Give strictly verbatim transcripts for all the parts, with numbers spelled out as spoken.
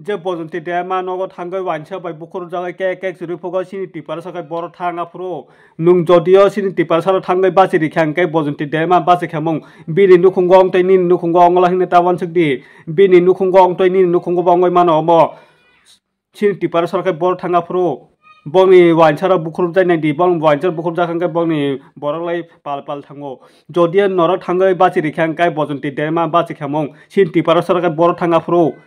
Je Bojonti Debbarma nogo thangwi wainsa bai bukhurjagwi kek kek chwrwi phugo, chini Tiprasa khe boro thang aphuru. Nwng jodio chini Tiprasano thangwi bachi rikha hwnkhe Bojonti Debbarma bachi khamung. Bini nukhungo wng tei nini nukhungo wngla hwnwi ta uansuk di. Bini nukhungo wng tei nini nukhungo bo wngwi mano omo. Chini Tiprasa khe boro thang aphuru. Bongni wainsa rok bukhurjak nai di, bong wainsa bukhurjak hwnkhe bongni borok lai pal pal thango. Jodio norok thangwi bachi rikha hwnkhe Bojonti Debbarma bachi khamung. Chini Tiprasa khe boro thang aphuru.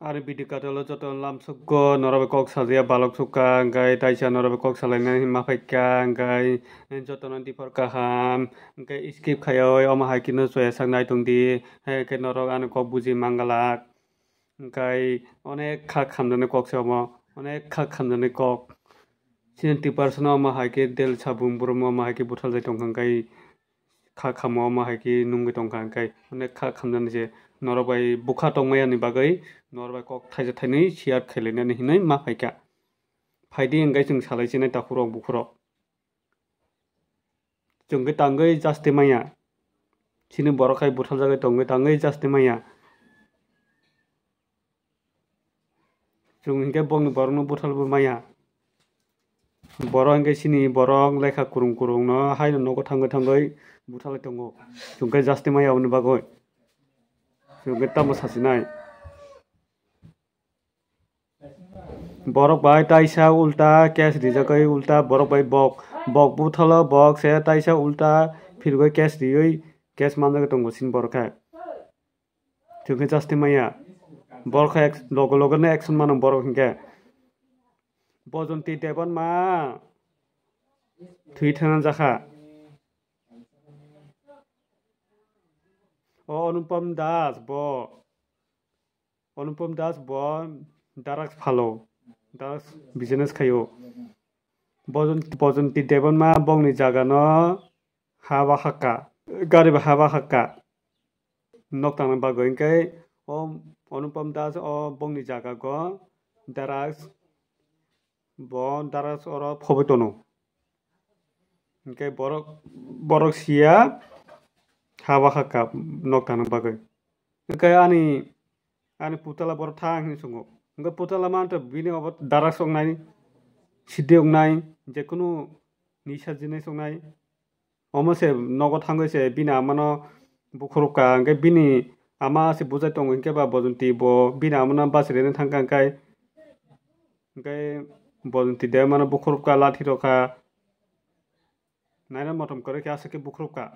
Ari video katalo joto lamsukgo norok bai kok sajaya balok sukha, hwnkhe taisa norok bai kok salainani ma phaikha, hwnkhe jotono diphor kaham, hwnkhe skip khaiwi omo hai kheno soya sak nai tongdi, hai khe norok ani kok buji manglak, hwnkhe onek kha khamjani kok se omo, onek kha khamjani kok. Chini Tiprasano omo hai khe del sabung brum omo hai khe buthaljai tongkha, hwnkhe kha khamo omo hai khe nungwi tongkha, hwnkhe onek kha khamjani se norok bai bukha tongmaya ni bagwi norok bai kok thaisa thainwi share khailainani hinwi ma phaikha. Phaidi hwnkhe chwng salai sinai takhurok bukhurok. Chwng khe tangwi jasti maya. Chini borok hai buthaljagwi tongwi tangwi jasti maya. Chwng hinkhe bongni borokno buthalwi maya. Borok hinkhe chini borok lekha kwrwng kwrwngno haino nogo thangwi thangwi buthalwi tongo. Chwng khe jasti maya aboni bagwi. Chwng khe tamo sasinai. Borok bai taisa ulta case rijagwi ulta borok bai bok, bok buthalo bok se taisa ulta phirwi case riwi case manjagwi tongo chini borok khe. Chwng khe jasti maya. Borok khe loge loge no action mano borok hinkhe. Bojonti Debbarma thwi thangna jakha. O Anupam Das bo. Anupam Das bo drugs phalo. Drugs business khaio. Bojon-, Bojonti Debbarma bongni jagano ha bahakka. Gari ba ha bahakka. Nok tangna bagwi hinkhe o Anupam Das o bongni jaga go drugs, bo drugs oro phobwi tono. Hinkhe borok, borok siya ha bahakka nok tangna bagwi. Hinkhe ani, ani putala borok thang hinwi songo. Hinkhe putala manto bini obo drugs wngnai, sidi wngnai, jekunu nisa jinis wngnai. Omo se nogo thangwi se bini amano bukhurupkha, hwnkhe bini ama se bujai tongo, hinkhe ba Bojonti bo bini amano bachirina thangkha, hwnkhe, hwnkhe Bojonti de amano bukhurupkha, lathi rokha, naina motom kwrwi khe aswk khe bukhurupkha,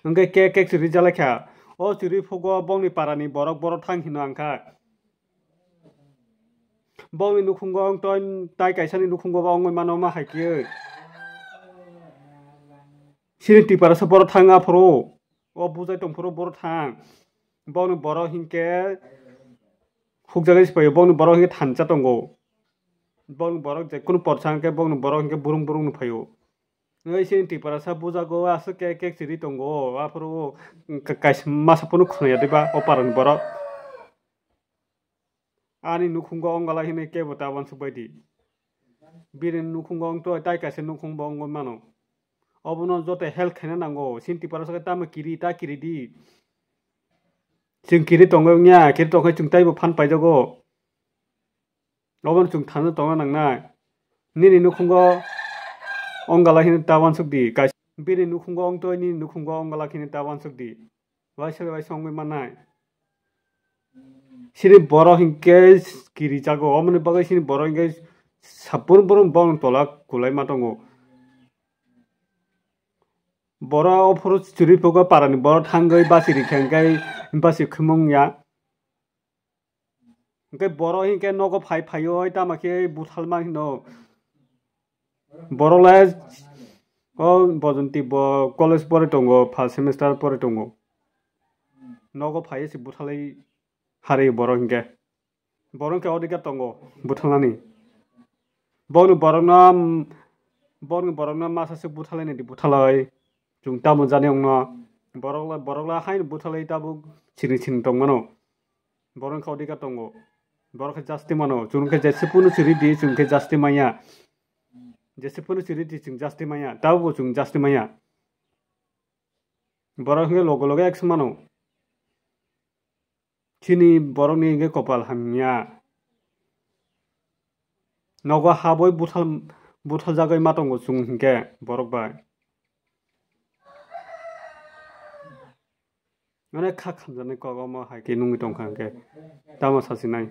hwnkhe kek kek chwrwi jalaikha. O chwrwi phugo bongni parani borok, borok thang hino wngkha. Bongni nukhungo wng toi, tai kaisani nukhungo bo wngwi mano ma hai khe. Chini Tiprasa borok thang aphuru, o bujai tongphuru borok thang. Bongni borok hinkhe hukjagwi se phaio, bongni borok hinkhe thansa tongo. Bongni borok jekunu porsa hinkhe bongni borok hinkhe burung burung no phaio. Oi chini Tiprasa bujago aswk kek kek chiri tongo, aphuru ka-, kaisa masa phunu khwnaya diba o parani borok. Ani nukhungo ongala hinwi kebo ta uansuk bai di. Bini nukhungo ongtoi tai kaisa nukhung bo wngwi mano. Obono joto help khaina nango. Chini Tiprasa khe tamo kiri ta kiri di. Chwng kiri tongwi wngya, kiri tongkhe chwng taibo phan paijago. Obono chwng thangna tongna nangnai. Nini nukhungo ongala hinwi ta uansuk di. Kaisa bini nukhungo ongtoi nini nukhungo ongala hinwi ta uansuk di. Waisa waisa wngwi mannai. Chini borok hinkhe kiri jago, omoni bagwi chini borok hinkhe sabun burung bong tola kulai ma tongo. Borok o phuru churi phugo parani borok thangwi basi rikha hinkhe basi khumung ya. Hinkhe borok hinkhe nogo phai phaiwi tamo khe buthalma hino. Borok le o Bojonti bo college pore tongo, first semester pore tongo. Nogo phaiwi se buthalwi hari borok hinkhe. Borok hinkhe odika tongo buthalnani. Boni borokno, boni borokno masa se buthalwi nidi buthalwi. Chwng tamo jani wngno. Borok le, borok le haino buthalwi tabuk siring siring tongmano. Borok wngkha odika tongo. Borok khe jasti mano. Chwng khe jesi phunu chiri di, chwng khe jasti manya. Jesi phunu chiri di, chwng jasti manya. Tabukbo chwng jasti manya. Borok hinkhe loge loge action mano. Chini borokni hwnkhe kopal hamya. Nogo habwi buthal, buthaljagwi ma tongo chwng hwnkhe borok bai. Mane kha khamjaknai kok omo hai khe nungwi tongkha hwnkhe tamo sasinai.